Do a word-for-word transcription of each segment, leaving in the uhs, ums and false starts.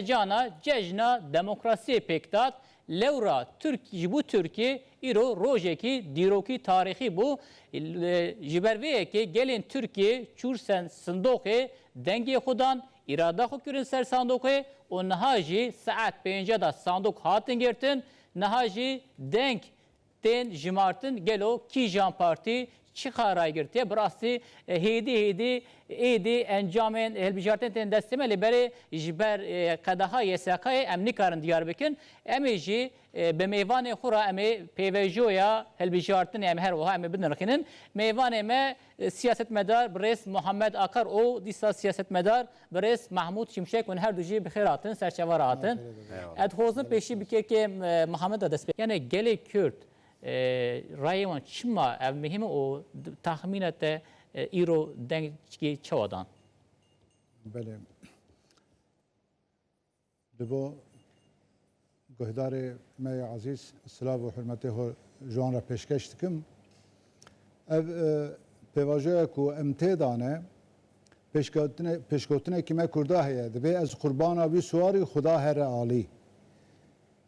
Cana cejna demokrasiyê pêk dat. Lewra Tirk-, ji bo Tirkiyê îro rojekî dîrokî tarîxî bû. Li, ji ber vê yekê gelên Tirkiyê çûr sen sindoqê dengê xwe dan, îrada xwe kirin ser sandoqê û niha jî saet pênce de sandok hatin girtin. Niha jî deng tên jimartin, gelo kîjan partî çiqa ray girtiye? Bi rastî, e, hêdî hêdî êdî encamên hilbijartin tên destê me, lê berê ji ber, e, qedexa Y S K'yê em nikarin diyar bikin. Em ê jî, e, bi mêvanê xwe re em ê pêvajoya hilbijartinê em her wiha em ê binirxînin. Mêvanê me, e, siyasetmedar birêz Muhammed Akar û dîsa siyasetmedar birêz Mahmûd Şimşek, hûn her du jî bi xêr hatin, ser çava re hatin. Eyvallah. Ez dixwazim pêşî bi kekê, e, Muhammed de dest pê. Yani gelê Kurd, e, rayê wan çima ev muhîm e û d-, taxmîna te, e, îro dengê çawa dan? Belê. Li bo guhdarê me yê ezîz silav û hurmetê xwe ji wan re pêşkeş dikim. Ev, e, pêvajoya ku em tê de ne, pêşkewtine-, pêşkewtinekî me Kurda heye. Divê ez qurbana wî siwarî Xuda here alî.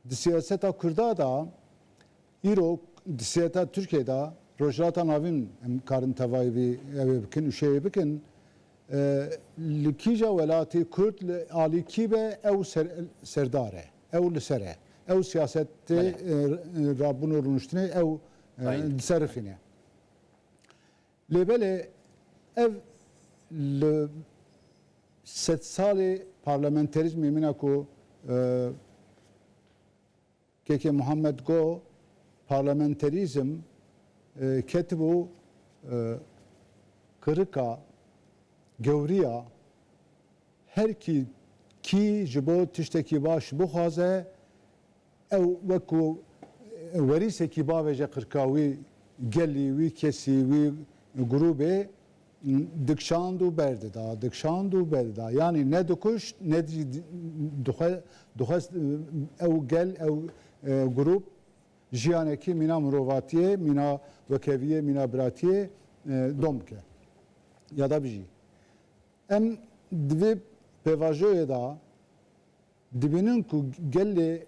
Di siyaseta Kurda de îro, di siyaseta Tirkiyê de, Rojhilata Navîn em karin tevayî vî ew ê bikin û şêyê bikin, e, li kîja welatî Kurd li alî kî be, ew ser-, serdar e, ew li ser e. Ew siyasetê, Belê. e, rabûn û rûniştinê ew, e, Tayîn. diserifîne. Lê belê ev li sedsalê parlamenterîzmê mîna ku, e, kekê Muhammed go, parlamenterîzm, e, ketibû, e, qirika, gewriya her kî, kî ji bo tiştekî baş bixwaze, ew wek ku werîsekî bavêje qirka wî gelî, wî kesî, wî grûbê dikşand û berdida, dikşand û berdida. Yanî ne dikuşt, ne jî dixwe-, dixwest ew gel, ew, e, grûb jiyanekî mîna mirovatiyê, mîna wekeviyê, mîna biratiyê, e, dom bike. Ya da bijî. Em di vê pêvajoyê de dibînin ku gelê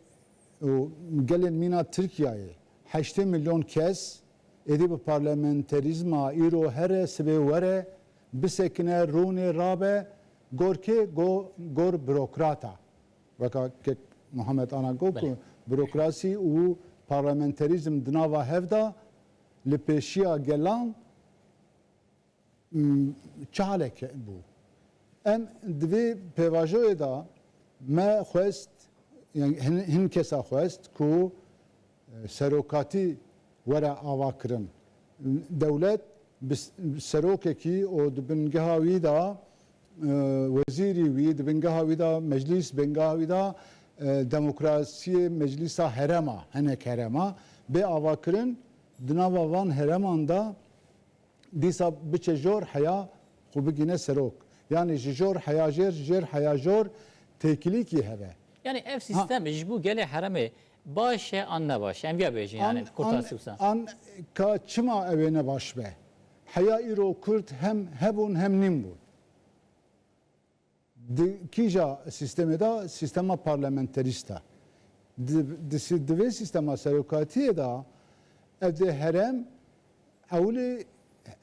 û gelên mîna Tirkiyeyê heştê milyon kes êdî bi parlamenterîzma îro here sibê were bisekine, rûnê rabe gor kê? Go-, gor burokrata. Weka kek Muhammed ana got ku Belê. burokrasî û parlamenterîzm di nava hev de li pêşiya gelan, m, çalek bû. Em di vê pêvajoyê de me xwest, yani hin, hin kesa xwest ku, e, serokatî were ava kirin. Dewlet bi s-, serokekî û di bingeha wî de, e, wezîrî wî, di bingeha wî de meclîs, bingeha wî de, e, demokrasiyê meclîsa herema, hinek herema bê avakirin, di nava van hereman de dîsa biçe jor heya xwe bigîne serok. Yanî ji jor heya jêr, ji jêr heya jor têkilîkî heve. Yani ev Ha. sîstem ji bo gelê heremê baş e an ne baş e? Em viya bêjin yani, An, kurtasî an, wisa. an ka çima ew ê ne baş be? Heya îro Kurd hem hebûn hem nîn bûn. Di kîja sîstemê de, sîstema parlamenterîst e. Di, di sî-, di vê sîstema serokatiyê de ev dê herem ewilê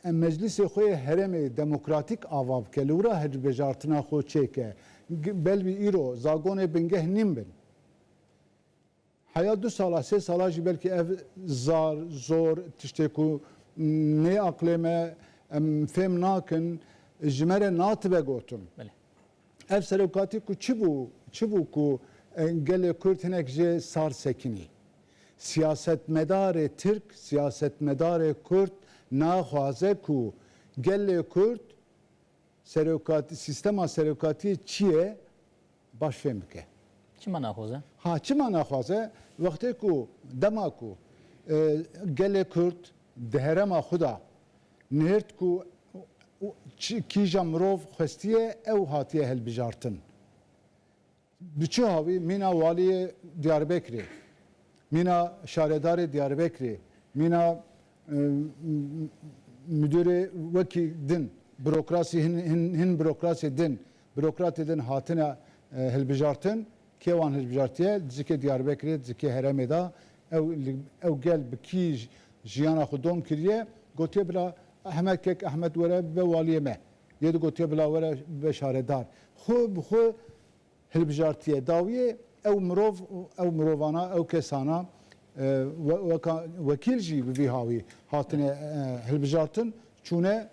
em meclîsê xwe yê herêmê demokratîk ava bike, li wira hilbijartina xwe çêke. G-, belbî îro zagonê bingeh nîn bin. Heya du sala, sê sala jî belkî ev zar, zor, tiştê ku nê aqlê me, em fêm nakin, ji me re natibe gotin. Belê. Ev serokatî ku çi bû, çi bû ku, e, gelê Kurd hinek jê sar sekinî? Siyasetmedarê Tirk, siyasetmedarê Kurd naxwaze ku gelê Kurd serokatî, sîstema serokatiyê çi ye, baş fêm bike. Çima naxwaze? Ha, çima naxwaze? Wextê ku, dema ku, e, gelê Kurd di herêma xwe de nihirt ku çi, kîja mirov xwestiye, ew hatiye hilbijartin. Bi çi hawî? Mîna waliyê Diyarbekirê, mîna şaredarê Diyarbekirê, mîna, e, m-, m-, müdürê wekî din, burokrasî hin, hin, hin burokrasê din, burokratê din hatine e, hilbijartin, kê wan hilbijartiye, di zikê Diyarbekirê, di zikê herêmê de, ew li, ew gel bi kî j-, jiyana xwe dom kiriye, gotiye bila Ehmed Kek Ehmed were bibe waliyê me. Yê di gotiye bila were bibe şaredar. Xwe bi xwe hilbijartiye. Dawiyê ew mirov, ew mirovana, ew kesana, e, we-, weka wekîl jî bi vî hawî hatine, e, hilbijartin, çûne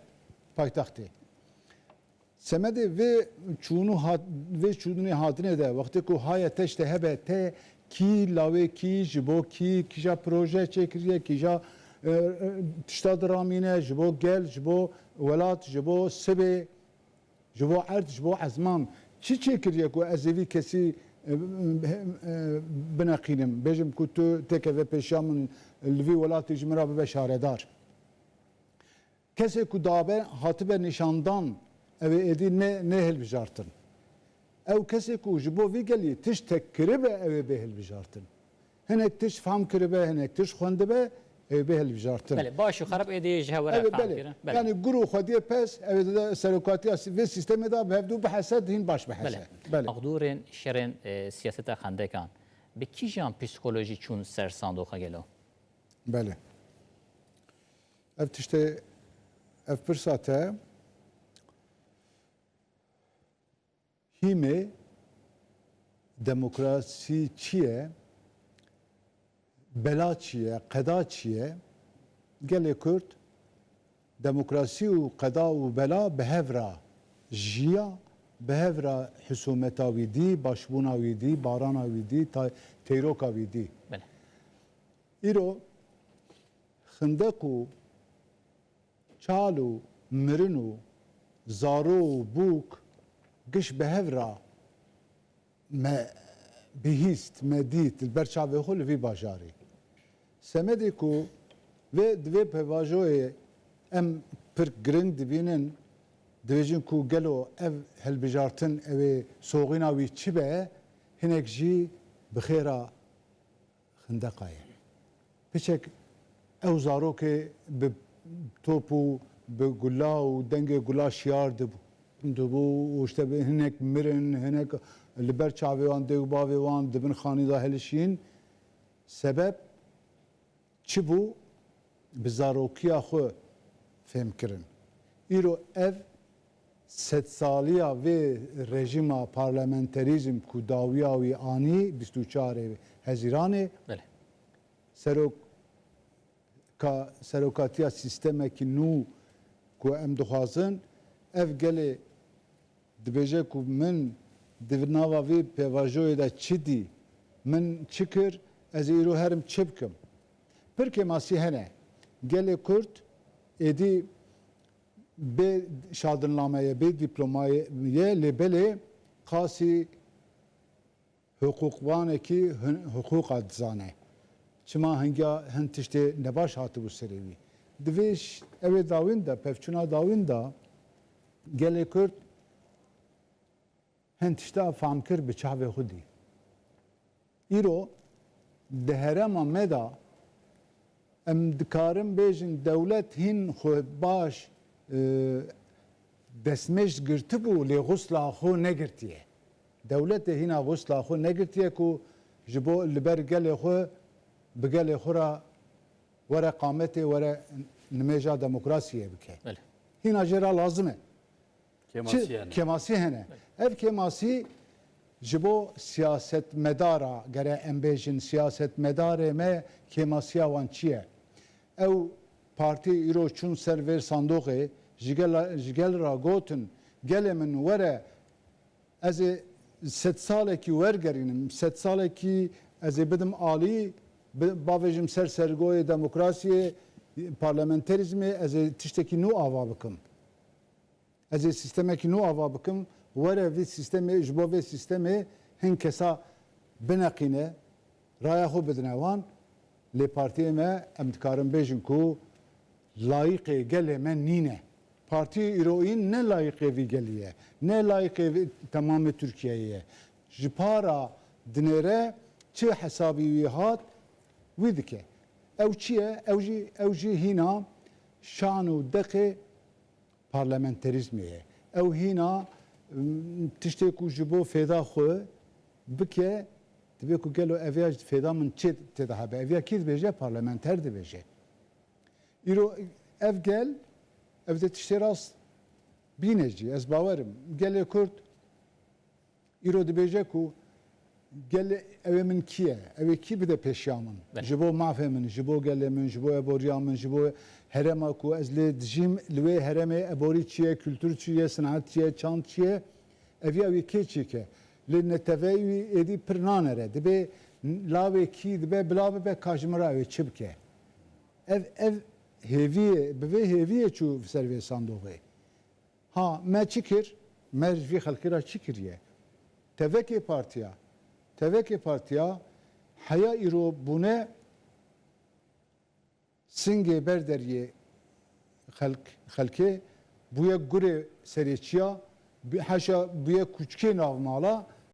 paytextê. Semedê vê çûnû hat-, vê çûnê hatinê de, wextê ku haya teşte hebe te kî lawê kî, ji bo kî, kîja proje çêkiriye, kîja, e, e, tişta diramîne, ji bo gel, ji bo welat, ji bo sibê, ji bo erd, ji bo ezman, çi çêkiriye ku ez ê vî kesî, e, e, e, bineqînim, bêjim ku tu têkeve pêşiya min, li vî welatê ji min re bibe şaredar? Kesê ku dabe hatibe nîşandan, ew ê êdî ne, nehilbijartin. Ew kesê ku ji bo vî gelî tiştek kiribe, ew ê bê hilbijartin. Hinek tişt fam kiribe, hinek tişt xwendibe, ew ê bê hilbijartin. Belê, baş û xerab êdî ji hev were Ew ê, fam belê. kirin. Belê. Yanî gur û xwediyê pez, ew ê di serokatiya si-, vê sîstemê de bi hevdû bihese, dihîn baş bihese. Belê. Belê. Axdûrên şerên, e, siyaseta xendekan bi kîjan psîkolojî çûn ser sandoxa gelo? Belê. Ev tiştê, ev pirsa te hîmê demokrasî çi ye, bela çi ye, qeda çi ye? Gelê Kurd demokrasî û qeda û bela bi hev re jiya, bi hev re hisûmeta wî dî, başbûna wî dî, barana wî dî, ta-, teyroka wî dî. Belê. Îro xindeq û çal û mirin û zaro û bûk giş bi hev re me bihîst, me dît li ber çavê xwe li vî bajarî. Semedê ku vê, di vê pêvajoyê em pir giring dibînin, dibêjin ku gelo ev hilbijartin, ew ê soxîna wî çi be, hinek jî bi xêra xindeqa ye. Piçek ew zarokê bi top û bi gula û dengê gula şiyar dibû, dibû û işte bi hinek mirin, hinek li ber çavê wan, dê û bavê wan di bin xanî de hilişîn. Sebeb çi bû? Bi zarokiya xwe fêm kirin. Îro ev sedsaliya vê rejîma parlamenterîzm ku dawiya wî anî bîst û çarê Hezîranê, Belê. serok-, ka-, serokatiya sîstemekî nû ku em dixwazin, ev gelê dibêje ku min di nava vê pêvajoyê de çi dî, min çi kir, ez ê îro herim çi bikim? Pir kêmasî hene. Gelê Kurd êdî bê şadilnameyê, bê dîplomayê ye, lê belê qasî hiqûqvanekî hin-, hiqûqa dizane. Çima hingiya hin tiştê nebaş hatibû serê wî. Di vê ş-, ew ê dawîn de, pevçûna dawîn de gelê Kurd hin tişta fam kir, bi çavê xwe dî. Îro di herêma me de em dikarin bêjin dewlet hîn xwe baş, e, destmêj girtibû, lê xusla xwe negirtiye. Dewletê hîna xusla xwe negirtiye ku ji bo li ber gelê xwe, bi gelê xwe re were qametê, were nimêja demokrasiyê bike. Belê. Hîna jê re lazim e. Kêmasî Çi-, hene. Kêmasî hene. Belê. Ev kêmasî ji bo siyasetmedara, gere em bêjin, siyasetmedarê me kêmasiya wan çi ye? Ew partî îro çûn ser vê sandoqê, ji gel, ji gel re gotin, gelê min were, ez ê sed salekî wergerînim, sed salekî ez ê bidim alî, bi-, bavêjim ser sergoyê demokrasiyê, parlamenterîzmê, ez ê tiştekî nû ava bikim. Ez ê sîstemekî nû ava bikim, were vî sîstemê, ji bo vê sîstemê hin kesa bineqîne, raya xwe bidine wan, lê partiyê me, em dikarin bêjin ku layiqê gelê me nîne. Partiyê îroyîn ne layiqê vî gelî ye, ne layiqê vî temamê Tirkiyeyê ye. Ji para dinêre çi hesabî wî hat, wî dike. Ew çi ye? Ew jî, ew jî hîna şan û deqê parlamenterîzmê ye. Ew hîna, Tiştê ku ji bo fêda xwe bike, divê ku gelo ev ya ji fêda min çê tê de hebe. Ev ya kî dibêje? Parlamenter dibêje. Îro ev gel, ev de tiştê rast bîne jî, ez bawer im. Gelê Kurd îro dibêje ku gel ew ê min kî ye? Ew ê kî bide pêşiya min? Belê. Ji bo mafê min, ji bo gelê min, ji bo eboriya min, ji bo herêma ku ez lê dijîm, li wê herêmê eborî çi ye, kultur çi ye, sinehet çi ye, çand çi ye? Ev ya wî kê çêke? Lê neteweyê wî êdî pir nanere. Dibê lawê kî dibe bila bibe ka ji min re ew ê çi bike? Ev, ev hêviyê, bi vê hêviyê çû ser vê sandoxê. Ha, me çi kir? Me ji vî xelkê re çi kiriye? Tevekê partiya, tevekê partiya heya îro bûne singê ber deriyê xelk, xelkê bûye gurê serêçiya, bi-, heşa bûye kûçikê navmala,